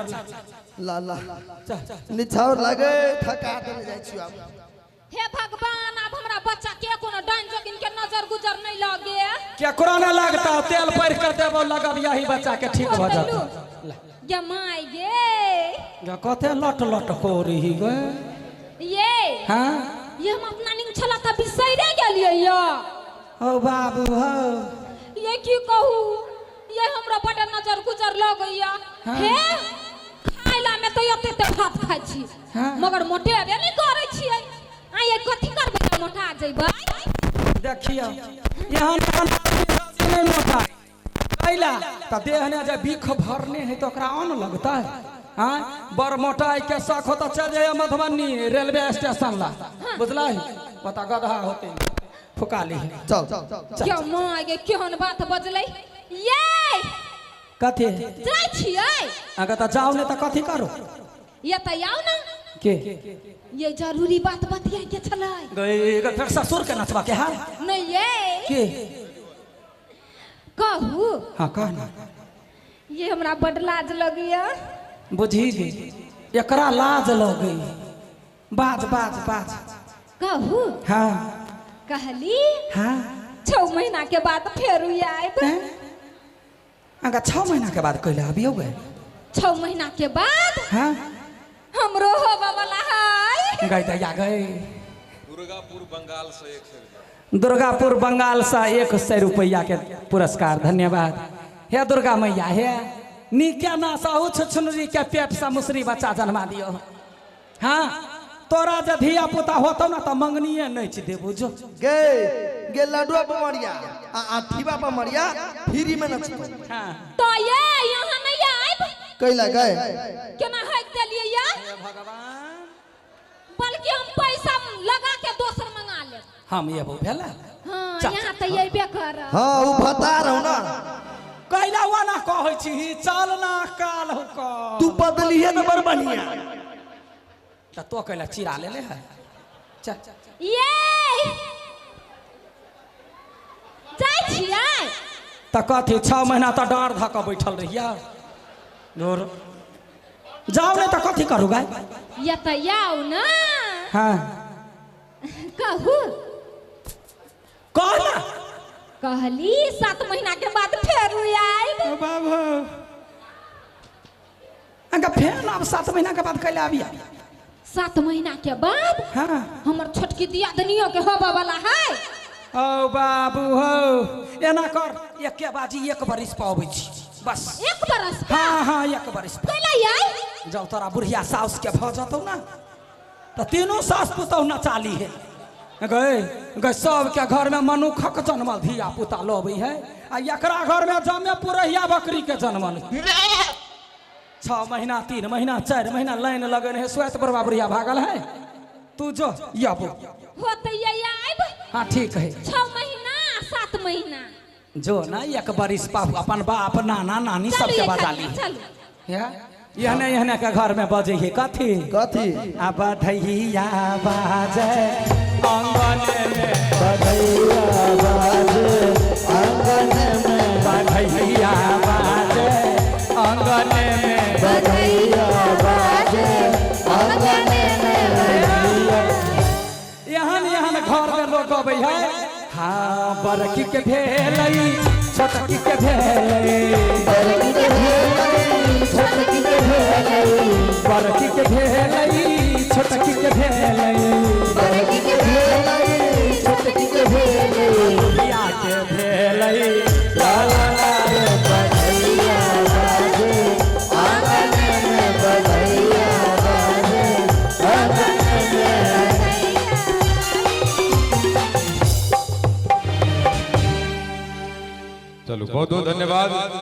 ला ला चल चल। निछावर लागे थका देने जाइ छी आब। हे भगवान, अब हमरा बच्चा के कोनो डाइन जोगिन के नजर गुजर नहीं लगे। केकरो ना लगता, तेल पढ़ कर देबो लगब यही बच्चा के ठीक भ जात। गे my गे गे कते लट लट कोरी गे ये। हां ये हम अपना निंग छला त बिसैरे गेलियै या। ओ बाबू हो, ये की कहू, ये हमरा बड़ नजर गुजर लगैया। हे खाइला में तो एते ते भात खाइ छी मगर मोटेबे नहीं करै छियै। आ ये कथि करबै मोटा जइबै? देखियो यहाँ नहीं मोटा कैला त देह ने जे बिख भरने है तो ओकरा अन्न लगता है। हाँ बड़ मोटाई के शौक हो तो चल जाइए मधुबनी रेलवे स्टेशन ला, बुझला ही पता गधा होते फुका ली। चल क्या माँ गे केहन बात बजलै ये। कथी जाइ छियै? अगर त जाओ ने त कथी करू? ये त आउ ना के ये जरूरी बात बतिया के छलै। गई फिर ससुर के नचवा के हाल नहीं ये के कहू। हाँ कह ना। ये हमरा बड़ लाज लगैया। बुझी गे एकरा लाज लगै। बाज बाज बाज कहू। हाँ कहली। हाँ 6 महीना के बाद फेर आयब। अगर 6 महीना के बाद कैला अबियो गए? 6 महीना के बाद। हाँ हमरो होबा वाला है। गई दैया गई। दुर्गापुर बंगाल से 100 रुपया। दुर्गापुर बंगाल से 100 रुपया के पुरस्कार, धन्यवाद। हे दुर्गा मैया, हे नीके ना साहू छुछुनरी के पेट से मुसरी बच्चा जन्मा दियो। हाँ तोरा जे धिया पुता होतो ना तो मंगनिए नच देबो जो। गे गे लडुआ पर मरिया आ आठीवा पर मरिया फ्री में नचतो। हां तो ये यहां नहीं आइब कैला गए केना हक देलिए या? हे भगवान, बल्कि हम पैसा लगा के दोसर मंगा लेब। हम एबो भेला। हां यहां त एबे कर। हां उ बता रहौ ना कैला वाला कहै छी चल ना काल हो क तू बदलिए न बड़ बढ़िया त तो कैला चिरा लेले है। चल ये जाइ छियै त कथी 6 महीना त डार धक बैठल रहिया दूर जाओ ने त कथी करू गाय? ये त आउ ना। हां कहू कह ना। कहली 7 महीना के बाद फेर आइब। बाबू अंगा फेर अब 7 महीना के बाद कैला आबिया? 7 महीना के बाद। हाँ हमर छोटकी दियादनियों के होबा वाला है। ओ बाबू हो एना कर एके बाजी 1 बरिस पाबै छी बस। 1 बरस? हाँ हाँ 1 बरिस। कैला आइ? जब तोरा बुढ़िया साउस के भ जतौ ना त तीनों सास पुतहु नचाली है। गए गए सबके घर में मनुखक जन्मल धिया पुता लबै है आ एकरा घर में जमे पुरहिया बकरी के जन्मल। 6 महीना 3 महीना 4 महीना लाइन लगन है श्वेत बरबा बुढ़िया भागल है। तू जो यबो होते ये आइब। हाँ ठीक है। 6 महीना 7 महीना जो ना 1 बरिस पाबू अपन बाप नाना नानी सबके बजा ली। या यहने यहने के घर में बजे है कथी कथी? आ बधैया बाजे आंगन में, बधैया बाजे आंगन में, बधैया बाजे आंगन में, बधैया बाजे आंगन में। यहन यहन घर में लोग अबै है। हाँ बड़की के भेलै छोटकी के भेलै, बड़की के भेलै छोटकी के भेलै, बड़की के भेलै छोटकी के भेलै, बड़की के भेलै छोटकी के भेलै, बुढ़िया के भेलै ला ला ला रे। बधैया बाजे आंगन में, बधैया बाजे आंगन में। चलो बहुत बहुत धन्यवाद।